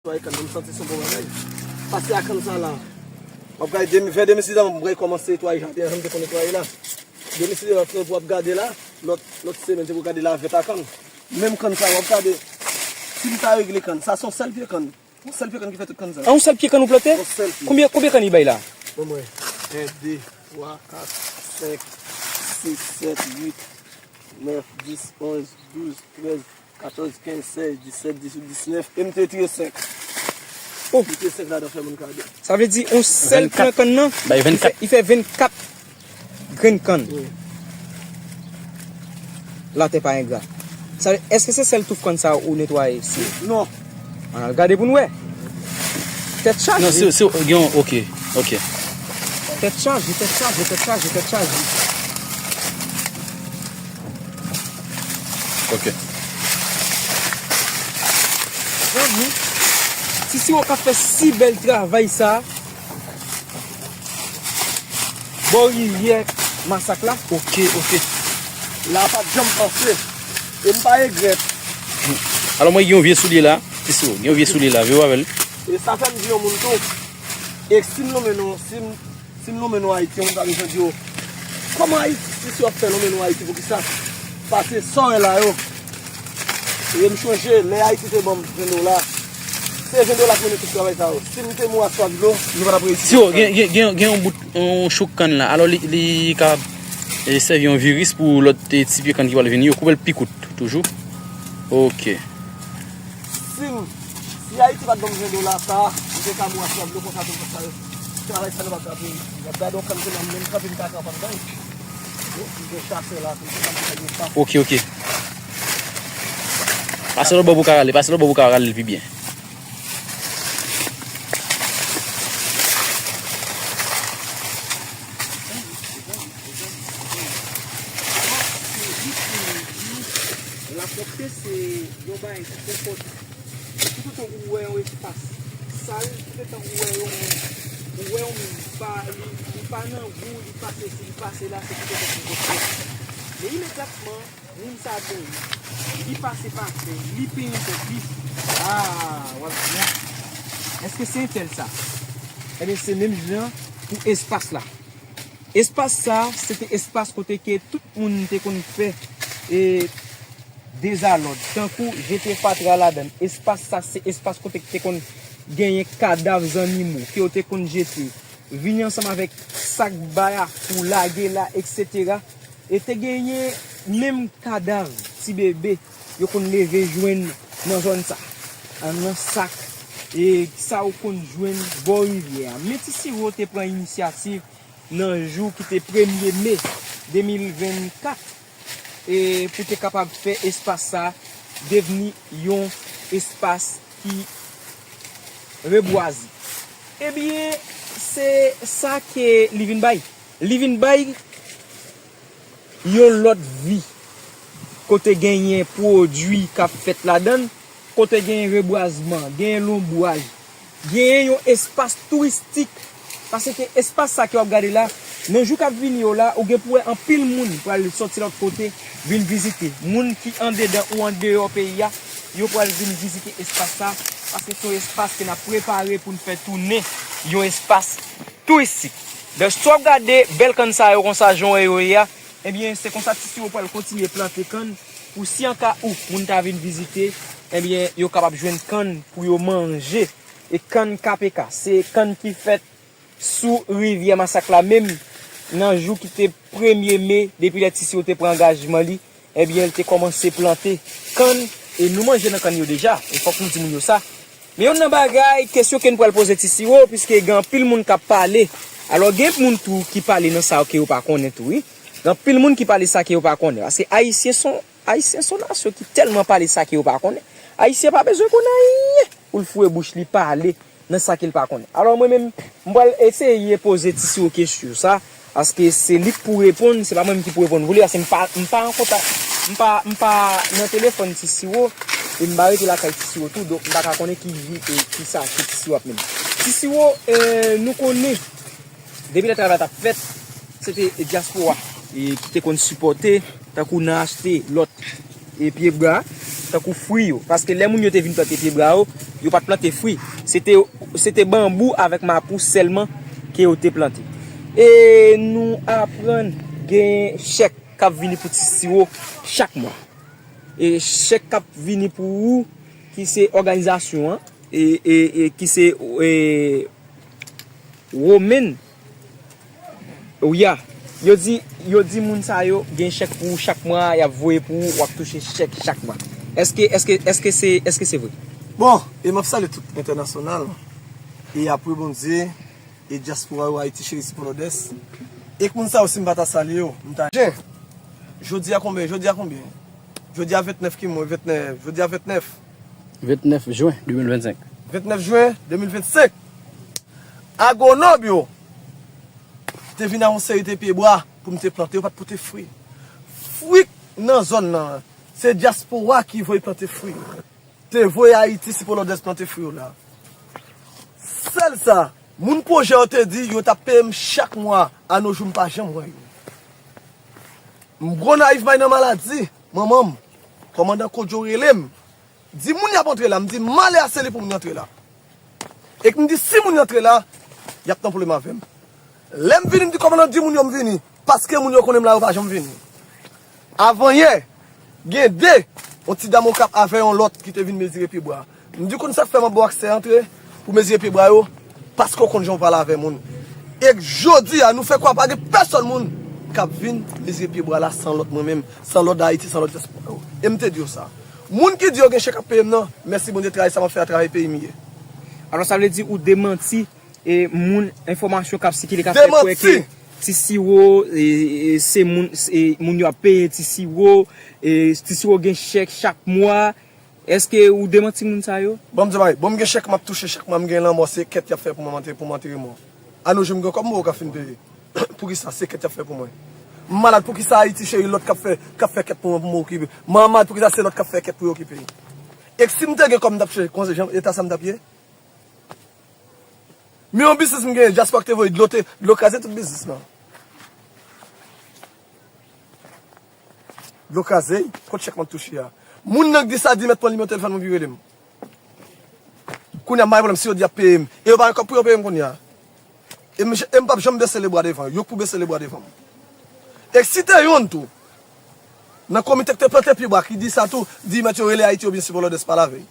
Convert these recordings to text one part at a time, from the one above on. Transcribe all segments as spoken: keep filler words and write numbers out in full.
Netwaye kann nan, m santi se yon bon bagay. Pase a kann sa la. W ap gade, vè de mil sis an, m rekòmanse netwaye jaden an, jan m te konn netwaye la. De mil sis an, w ap gade la, lòt, lòt semèn, se pou gade la, vèt a kann. Menm kann sa, w ap gade, si m ta regle kann, sa se yon sèl pye kann. Yon sèl pye kann ki fè tout kann sa. A, yon sèl pye kann ou plante? Yon sèl pye. Konbyen, konbyen kann li bay la? Bon, mwen, en, de, twa, kat, senk, sis, sèt, uit, nèf, dis, onz, douz, trèz, katòz, kenz, sèz, disèt, dizuit, diznèf, e m te tire senk. Oh! M tire senk ladan, fè moun kado. Sa vle di, yon sèl pran kann nan, bay li fè, vennkat. Li fè vennkat grenn kann. Wi. Latè pa engra. Sa vle, èske se sèl touf kann sa ou netwaye? Si. Non. Ann al gade pou n wè. Tèt chaje. Non, se, se, gen yon, ok, ok. Tèt chaje, tèt chaje, tèt chaje, tèt chaje. Ok. Mezanmi, Ti Siwo k ap fè si bèl travay sa bò rivyè Masak la. Ok, ok. La pa t janm panse. E m pa regrèt. Alò, mwen gen yon vye soulye la. Ti Siwo, gen yon vye soulye la. Vye w avè l. E sa fè m di yon moun tou. E si m lonmen nou, si m, si m lonmen nou Ayiti, yon moun ta bezwen di yo, kòman Ayiti, Ti Siwo ap fè lonmen nou Ayiti, poukisa? Pase sa w wè la yo. E m chonje, lè Ayiti te ban m ven dola, se ven dola k mennen tout travay sa yo. Si m te mouri ak swaf dlo, nou pa t ap reyisi. Siwo, gen, gen, gen, gen yon bout, yon chouk kann la. Alò, li, li ka, e, sèvi yon viris pou lòt, e, ti pye kann ki pral vini yo. Koupe l pi kout, toujou. Ok. Si m, si Ayiti pa t ban m ven dola sa, m te ka mouri ak swaf dlo konsa tou, konsa yo. Travay sa nou p ap ka fini. W ap gade yon kann se nan menm kanpe m ka kanpe anndan l. Yo, m te chase la, m te kanpe sa yo pa. Ok, ok. Pase lòt bò pou w ka rale, pase lòt bò pou w ka rale l pi byen. Lapwòpte se yon bagay ki enpòtan. Toutotan ou wè yon espas sal, toutotan ou wè yon moun, ou wè yon moun pa, li, li pa nan gou, li pa sesi, li pa sela, se toutotan ki enpòtan. Men imedyatman, moun sa genyen, li pase pa tè, li penyen tèt li. Ah, w ap di, èske se entèl sa? Ebyen, se menm jan pou espas la. Espas sa, se te espas kote ke tout moun te konn fè, e, dezalòd, tankou jete fatra ladan l. Espas sa, se espas kote ki te konn genyen kadav zannimo ke yo te konn jete. Vini ansanm avèk sak bayakou, lage la, etsetera. E te genyen menm kadav ti bebe yo konn leve jwenn nan zòn sa, nan sak, e sa yo konn jwenn bò rivyè a. Men Ti Siwo te pran inisyativ nan jou ki te premye me de mil vennkat, e pou te kapab fè espas sa devni yon espas ki rebwaze. Ebyen, se sa ke li vin bay. Li vin bay yon lòt vi, kote genyen pwodui k ap fèt ladan l, kote genyen rebwazman, genyen lonbwaj, genyen yon espas touristik. Paske espas sa ke w ap gade la, nan jou k ap vini yo la, ou gen pou wè anpil moun pral sòti lòt kote vin vizite. Moun ki andedan ou andeyò peyi a, yo pral vin vizite espas sa, paske se yon espas ke n ap prepare pou n fè tounen yon espas touristik. Donk, si w ap gade bèl kann sa yo konsa, jan w wè yo ye a, ebyen, se konsa Ti Siwo pral kontinye plante kann pou si anka ou, moun ta vin vizite, ebyen, yo kapab jwenn kann pou yo manje. E kann K P K, se kann ki fèt sou rivyè Masak la menm, nan jou ki te premye me, depi lè Ti Siwo te pran angajman li, ebyen, li te kòmanse plante kann, e nou manje nan kann yo deja, e fòk nou di moun yo sa. Men youn nan bagay, kesyon ke n pral poze Ti Siwo, piske gen anpil moun k ap pale. Alò, gen moun tou ki pale nan sa ke yo pa konnen tou, wi. Gen anpil moun ki pale sa ke yo pa konnen. Paske Ayisyen se yon, Ayisyen se yon nasyon ki tèlman pale sa ke yo pa konnen. Ayisyen pa bezwen konnen anyen pou l foure bouch li pale nan sa ke l pa konnen. Alò, mwen menm, m pral eseye poze Ti Siwo kesyon sa, paske se li k pou reponn, se pa mwen menm ki pou reponn pou li, paske m pa, m pa an kontak, m pa, m pa nan telefòn Ti Siwo, e m pa rete lakay Ti Siwo tou, donk m pa ka konnen ki vi, e ki sa ke Ti Siwo ap mennen. Ti Siwo, e, nou konnen, depi lè travay t ap fèt, se te dyaspora, e, ki te konn sipòte, tankou nan achte lòt, e, pye bwa. tankou fwi yo. Paske lè moun yo te vin plante pyebwa yo, yo pa t plante fwi. Se te, se te banbou avèk mapou sèlman ke yo te plante. E nou aprann gen chèk k ap vini pou Ti Siwo chak mwa. E chèk k ap vini pou ou, ki se òganizasyon an, e, e, e ki se, e, Women, wi a, yo di, yo di moun sa yo gen chèk pou ou chak mwa, y ap voye pou ou, w ap touche chèk chak mwa. Èske, èske, èske se, èske se vre? Bon, e m ap salye tout entènasyonal, e apre Bondye, e dyaspora yo, Ayiti Cheri, Sipò Lòdès, e k moun sa yo, si m pa ta salye yo, m ta jen. Jodi a konbyen? Jodi a konbyen? Jodi a ventnèf ki mwa? Ventnèf. Jodi a ventnèf. Ventnèf jen de mil vennsenk. Ventnèf jen de mil vennsenk. Agwonòm yo te vin ak yon seri de pyebwa pou m te plante, yo pa t pote fwi. Fwi k nan zòn nan, se dyaspora ki voye plante fwi. Te voye Ayiti Sipò Lòdès plante fwi yo la. Sèl sa, moun pwojè yo te di yo t ap peye m chak mwa, a no jou m pa janm wè yo. M Gonayiv may nan maladi, manman m, kòmandan Kodjo rele m, di moun y ap antre la, m di malè a se li pou moun yo antre la. E k m di si moun yo antre la, y ap nan pwoblèm avè m. Lè m vini, m di kòmandan di moun yo m vini, paske moun yo konnen m la, yo pa janm vini. Avanyè, gen de, yon ti dam Okap avè yon lòt ki te vin mezire pyebwa. M di konn sa k fè m ap ba w aksè antre pou mezire pyebwa yo, paske w konn jan w pale avè moun. E jodi a, nou fè kwè pa gen pèsòn moun k ap vin mezire pyebwa la san lòd mwen menm, san lòd Ayiti, san lòd dyaspora yo. E m te di yo sa. Moun ki di yo gen chèk ap peye m nan, mèsi Bondye, travay sa m ap fè a, travay peyi m ye. Alò, sa vle di ou demanti e moun, enfòmasyon k ap sikile k ap fè kwè ke Ti Siwo, e, e, se moun, se moun yo ap peye Ti Siwo, e, Ti Siwo gen chèk chak mwa. Èske ou demanti moun sa yo? Bon, m di w bagay, bon, m gen chèk m ap touche chak mwa, m gen lanmò, se kèt y ap fè pou mwen antre, pou m antere mò. A no jou m gen kòb m poko ka fin peye. Poukisa se kèt y ap fè pou mwen? M malad, poukisa Ayiti Cheri lòt k ap fè, k ap fè kèt pou mwen, pou mwen okipe? Mwen malad, poukisa se lòt k ap fè kèt pou yo okipe? E si m te gen kòb m t ap chèche, konn jan eta sa m t ap ye? Men yon biznis m genyen, dyaspora ki te voye dlo, te, dlo kraze tout biznis lan. Dlo kraze, kot chèk m ap touche a? Moun nan k di sa di mèt pran nimewo telefòn mwen pou rele m. Kounye a, m pa gen pwoblèm si yo di y ap peye m. E yo pa gen kòb pou yo peye m kounye a. E m, e m p ap janm bese lebra devan yo. Yo k pou bese lebra devan m. E si te yonn tou, nan komite k te plante pyebwa ki di sa tou, di mèt yo rele Ayiti oubyen Sipò Lòdès pale avè l.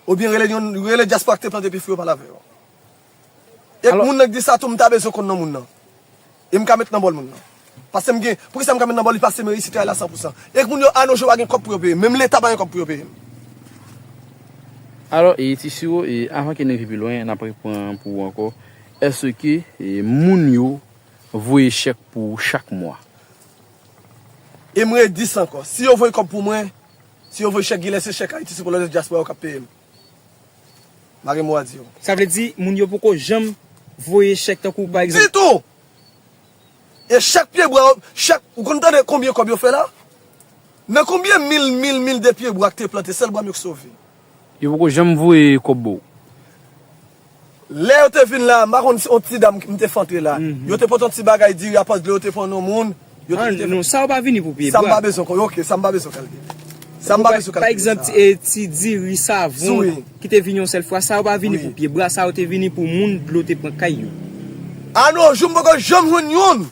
Oubyen rele yon, rele dyaspora k te plante pi fou yo pale avè yo. E k moun nan k di sa tou, m ta bezwen konn non moun nan. E m ka met nan bòl moun nan. Paske m gen, poukisa m ka met nan bòl li, paske m reyisi travay la san pou san. E k moun yo a no jou pa gen kòb pou yo peye m. Menm Leta pa gen kòb pou yo peye m. Alò, e, Ti Siwo, e, avan ke n rive pi lwen, n ap repran pou ou ankò. Èske, e, moun yo voye chèk pou ou chak mwa? E m redi sa ankò. Si yo voye kòb pou mwen, si yo voye chèk, genlè se chèk Ayiti, se pou lòt dyaspora yo k ap peye m. M pa gen mo a di yo. Sa vle di, moun yo poko janm voye chèk tankou, pa egzanp. Ditou! E chak pyebwa, chak, ou konn tande konbyen kòb yo fè la? Nan konbyen mil, mil, mil de pyebwa k te plante, sèl bwa m yo k sove. Yo poko janm voye kòb ba w? Lè yo te vin la, m pa konn si yon ti dam m te fè antre la. Mhm. Yo te pote yon ti bagay diri, apòs dlo yo te pran nan moun. Yo te, ah, yo te non, sa yo pa vini pou pyebwa. Sa m pa bezwen konnen, ok, sa m pa bezwen kalkile. Sa m pa bezwen kalkile. Pa egzanp, sa, e, ti diri savon ki te vin yon sèl fwa, sa yo pa vini pou pyebwa, sa yo te vini pou moun dlo te pran kay yo. A no jou, m poko janm jwenn youn.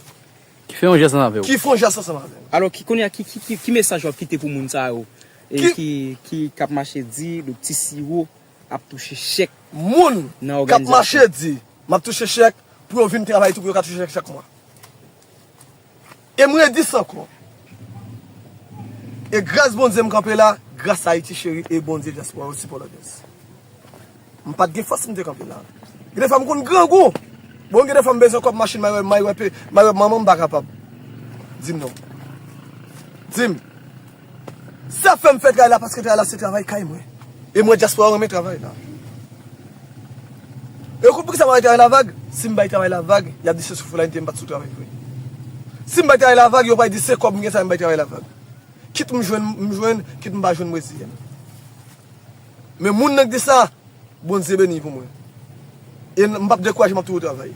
Ki fè yon jès ansanm avè w. Ki fè yon jès ansanm avè m. Alò, ki, kounye a, ki, ki, ki, ki mesaj w ap kite pou moun sa yo, e, ki, ki, k ap mache di, donk, Ti Siwo ap touche chèk nan òganizasyon? Moun k ap mache di, m ap touche chèk, pou yo vin travay tou, pou yo ka touche chèk chak mwa. E m redi sa ankò. E gras Bondye m kanpe la, gras Ayiti Cheri e Bondye dyaspora yo, Sipò Lòdès. M pa t gen fòs, m te kanpe la. Gen de fwa m konn grangou. Bon, gen de fwa m bezwen kòb machin, may wè, may wè pe, may wè manman m pa kapab. Di m non. Di m. Sa fè m fè travay la, paske travay la se travay kay mwen. E mwen dyaspora renmen travay la. E ou konn poukisa m bay travay la vag? Si m bay travay la vag, y ap di se sou fou la m te ye, m pa t sou travay vre. Si m bay travay la vag, yo pral di se kòb m gen sa m bay travay la vag. Kit m jwenn, m jwenn, kit m pa jwenn, m reziye m. Men moun nan k di sa, Bondye beni pou mwen. E m p ap dekouraje, m ap toujou travay.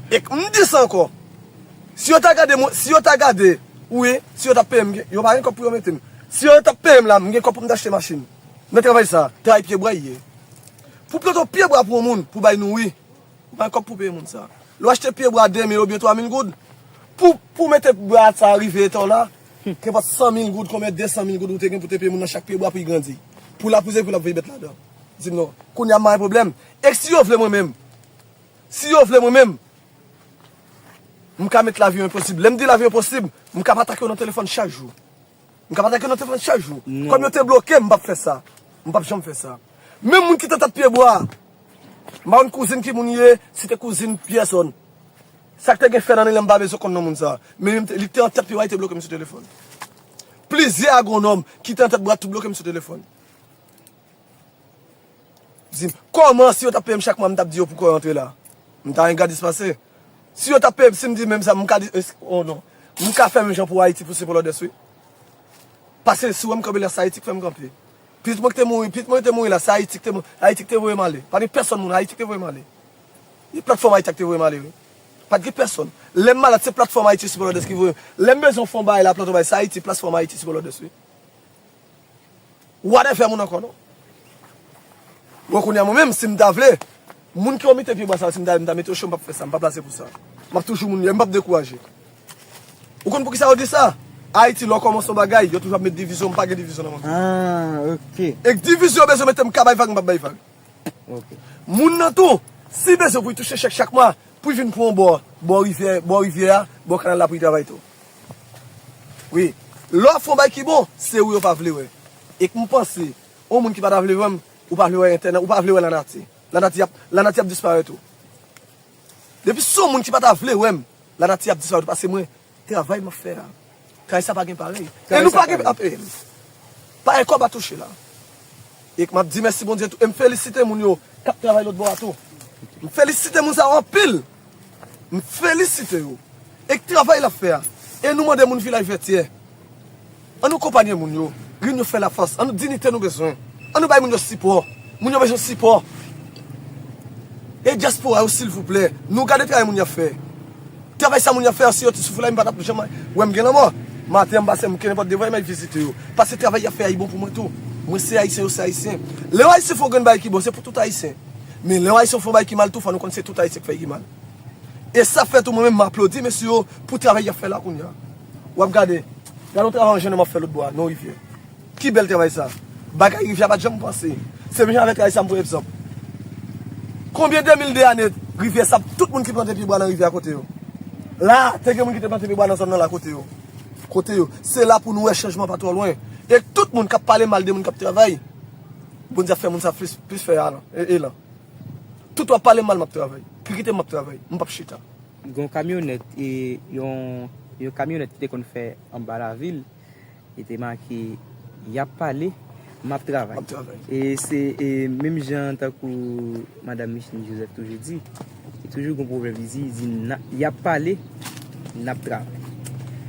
E m di sa ankò. Si yo ta gade mwen, si yo ta gade Wi, si yo t ap peye m, yo pa gen kòb pou yo mete m. Si yo t ap peye m la, m gen kòb pou m t achte machin. Nan travay sa, travay pye bwa ye. Pou plante yon pye bwa pou yon moun, pou bay nouri, ou pa gen kòb pou peye moun sa. Lè w achte pye bwa de mil oubyen twa mil goud, pou, pou mete bwa sa rive eta w la, kenpòt san mil goud, konbyen de san mil goud ou te gen pou te peye moun nan chak pye bwa pou li grandi. Pou l ap pouze, pou l ap veye bèt ladan. Di m non. Kounye a m pa gen pwoblèm. E si yo vle mwen menm? Si yo vle mwen menm, m ka met lavi yo enposib. Lè m di lavi yo enposib, m ka pa atake yo nan telefòn chak jou. M ka pa atake yo nan telefòn chak jou. Non. Kòm yo te bloke m, m p ap fè sa. M p ap janm fè sa. Menm moun ki te tèt pye bwa, m pa konn kouzin ki moun ye, si te kouzin pyèsonn. Sa k te gen fè nan li la, m pa bezwen konn non moun sa. Men li te, li te an tèt pye bwa, li te bloke m sou telefòn. Plizyè agwonòm ki te an tèt bwa tou bloke m sou telefòn. Di m, kòman si yo t ap peye m chak mwa, m t ap di yo poukò yo antre la? M ta gen gad espase. Si yo t ap peye m, si m di menm sa, m ka di, es-, oh non. M ka fè menm jan pou Ayiti, pou Sipolòdès, wi. Paske si w wè m kanpe la, se Ayiti k fè m kanpe. Pitit mwen ki te mouri, pitit mwen ki te mouri la, se Ayiti ki te, Ayiti ki te voye m ale. Pa gen pèsonn moun, Ayiti ki te voye m ale. E platfòm Ayiti a ki te voye m ale, wi. Pa t gen pèsonn. Lè m malad, se platfòm Ayiti Sipolòdès ki voye m. Lè m bezwen fè yon bagay la, plante yon bagay, se Ayiti, platfòm Ayiti Sipolòdès, wi. Whatever moun ankò non. Bon, kounye a mwen menm, si m ta vle, moun ki omite pye bwa sa yo, si m ta vle, m ta mete yo cho, m p ap fè sa, m pa plase pou sa. M ap toujou moun, m p ap dekouraje. Ou konn poukisa yo di sa? Ayiti, lè w kòmanse yon bagay, yo toujou ap met divizyon, m pa gen divizyon nan mwen. Ah, ok. E divizyon bezwen mete m ka bay vag, m p ap bay vag. Ok. Moun nan tou, si bezwen pou l touche chèk chak mwa, pou l vin pran yon bò, bò rivyè, bò rivyè a, bò kanal la pou l travay tou. Wi. Lè w ap fè yon bagay ki bon, se ou yo pa vle wè. E k m panse, yon moun ki pa ta vle wè m, ou pa vle wè entènè, ou pa vle wè lanati. Lanati ap, lanati ap disparèt tou. Depi se yon moun ki pa ta vle wè m, lanati ap disparèt tou, paske mwen, travay m ap fè a. Travay sa pa gen parèy. E nou pa gen ap, e, pa gen kòb a touche la. E m ap di mèsi Bondye tou. E m felisite moun yo k ap travay lòt bò a tou. M felisite moun sa yo anpil. M felisite yo. E k travay l ap fè a. E nou mande moun Vilaj Vètyè. An nou konpanye moun yo. Ri n yo fè lafòs. An nou dinite nou bezwen. An nou bay moun yo sipò. Moun yo bezwen sipò. E dyaspora yo, silvouplè, nou gade travay moun y ap fè. Travay sa moun y ap fè a, si yo te soufri la, m pa t ap janm wè m gen lanmò. Maten an, m pase, m ke nenpòt devwa, m al vizite yo. Paske travay y ap fè a, li bon pou mwen tou. Mwen se Ayisyen, yo se Ayisyen. Lè yon Ayisyen fè yon grenn bagay ki bon, se pou tout Ayisyen. Men lè yon Ayisyen fè yon bagay ki mal tou, fò nou konn se tout Ayisyen k fè l ki mal. E sa fè tou mwen menm, m aplodi mesye yo pou travay y ap fè la kounye a. W ap gade, gade yon travay yon jennonm ap fè lòt bò a, nan yon rivyè. Ki bèl travay sa. Bagay rivyè a pa t janm panse. Se menm jan avèk travay sa m pran egzanp. Konbyen de mil de ane rivyè sa, tout moun ki plante pye bwa nan rivyè a kote yo? La, te gen moun ki te plante pye bwa nan zòn nan la kote yo? Kote yo? Se la pou nou wè chanjman pa twò lwen. E tout moun k ap pale mal de moun k ap travay, Bondye ap fè moun sa plis, plis fè elan, e, elan. Tout w ap pale mal, m ap travay. Krikite m, m ap travay. M p ap chita. Gen yon kamyonèt, e, yon, yon kamyonèt ki te konn fè anba lavil, li te make, "Y ap pale, m ap travay." M ap travay. E se, e, menm jan tankou Madanm Micheline Joseph toujou di, li toujou gen yon pwovèb, li di, li di, "Na-, y ap pale, n ap travay."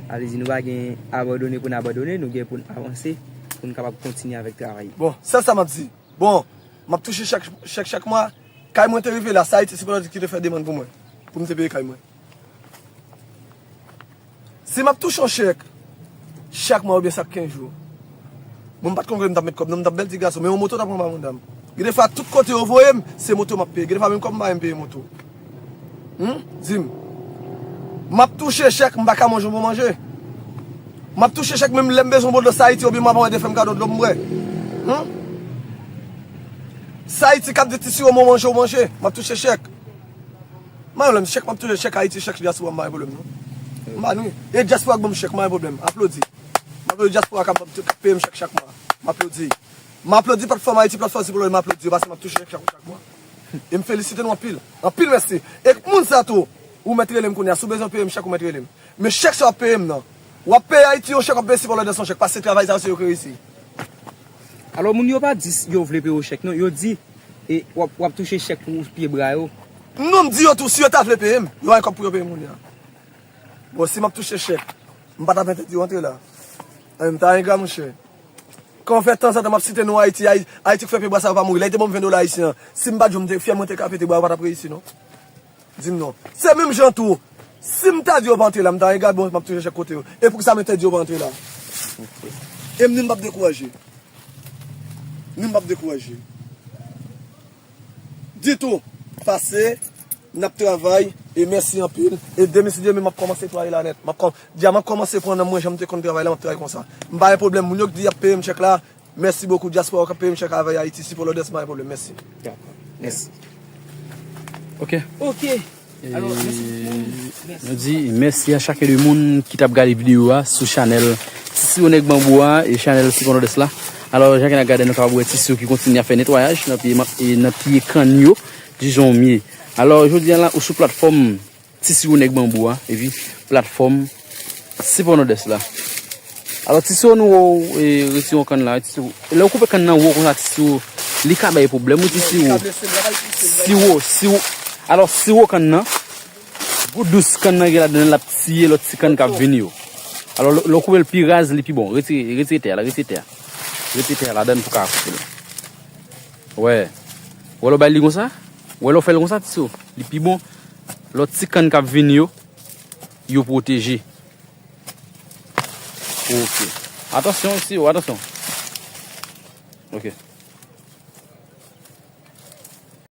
Sa vle di nou pa gen abandone pou n abandone, nou gen pou n avanse, pou n kapab kontinye avèk travay. Bon, sèl sa m ap di. Bon, m ap touche chèk, chèk, chak mwa. Kay mwen te rive la, se Ayiti Sipòlòdès ki te fè demann pou mwen, pou m te peye kay mwen. Si m ap touche yon chèk, chak mwa oubyen chak kenz jou, mwen m pa t konn kote m t ap met kòb non, m t ap bèl ti gason, men yon moto t ap anba manda m. Gen defwa, tout kote yo voye m, se moto m ap peye. Gen defwa, menm kòb m pa menm peye moto. Hmm? Di m. M ap touche chèk, m pa ka manje yon bon manje. M ap touche chèk, menm lè m bezwen yon bon dlo, se Ayiti, oubyen m ap anmède fè m kado dlo m bwè. Hmm? Se Ayiti k ap di ti siwo m manje ou manje. M ap touche chèk. M pa gen pwoblèm, chèk m ap touche, chèk Ayiti, chèk dyaspora, m pa gen pwoblèm non. M pa ni. E dyaspora k ban m chèk, m pa gen pwoblèm. Aplodi. M aplodi dyaspora k ap ban m, k ap peye m chèk chak mwa. M aplodi. M aplodi platfòm Ayiti, platfòm Sipòlòdès, m aplodi yo, paske m ap touche chèk chak, chak mwa. E m felisite nou anpil. Anpil mèsi. E moun sa tou, ou mèt rele m kounye a. Si w bezwen peye m chèk, ou mèt rele m. Men chèk sa w ap peye m nan, w ap peye Ayiti yon chèk, w ap peye Sipòlòdès yon chèk, paske travay sa yo, se yo ki reyisi. Alò, moun yo pa di s-, yo vle peye w chèk, non. Yo di, e, w ap, w ap touche chèk pou pye bra yo. Non, m di yo tou, si yo ta vle peye m, yo pa gen kòb pou yo peye m kounye a. Bon, si m ap touche chèk, m pa t ap entèdi yo antre la. Ann, m ta engra, monchè. Kan w fè tanzantan m ap site non Ayiti, Ay-, Ayiti k fè pye bwa sa yo pa mouri. Lè yo te ban m ven dola ayisyen an, si m pa t jwenn, m te, fyèl mwen te ka pete, bwa yo pa t ap reyisi non. Di m non. Se menm jan tou, Si m ta di yo pa antre la, m ta regade bon, m ap toujou chèche kote yo. E poukisa m te di yo pa antre la? E m ni m p ap dekouraje. Ni m p ap dekouraje. Ditou. Pase, n ap travay, e mèsi anpil. E demen, si Dye vle, m ap kòmanse travay la nèt. M ap kò-, dja m ap kòmanse pran nan mwen, jan m te konn travay la, m ap travay konsa. M pa gen pwoblèm, moun yo ki di y ap peye m chèk la, mèsi bokou, dyaspora k ap peye m chèk avèk Ayiti, sipò Lòdès, m pa gen pwoblèm, mèsi. Dakò. Mèsi. Ok. Ok. Alò, mèsi bokou. Mèsi. Nou di mèsi a chak de moun ki t ap gade videyo a sou chanèl Ti Siwo Nèg Banbou a e chanèl Sipò Nòdès la. Alò, jan ke n ap gade, nou kapab wè Ti Siwo ki kontinye ap fè netwayaj nan pye ma-, e nan pye kann yo, di jan w ye. Alò, jodi a la, ou sou platfòm Ti Siwo Nèg Banbou a, epi platfòm Sipò Nòdès la. Alò, Ti Siwo, nou wè w, e, retire yon kann la, Ti Siwo. Lè w koupe kann nan wo konsa, Ti Siwo, li ka bay pwoblèm, wi, Ti Siwo. Siwo, siwo. Alò, siwo kann nan, gout dous kann nan gen ladan l, l ap tiye lòt ti kann k ap vini yo. Alò, lè, lè w koupe l pi raz, li pi bon. Retire, retire tè a la, retire tè a. Retire tè a ladan l pou w ka koupe l. Wè. Wè lè w bay li konsa? Wè lè w fè l konsa, Ti Siwo? Li pi bon. Lòt ti kann k ap vini yo, yo pwoteje. Ok. Atansyon, Ti Siwo, atansyon. Ok.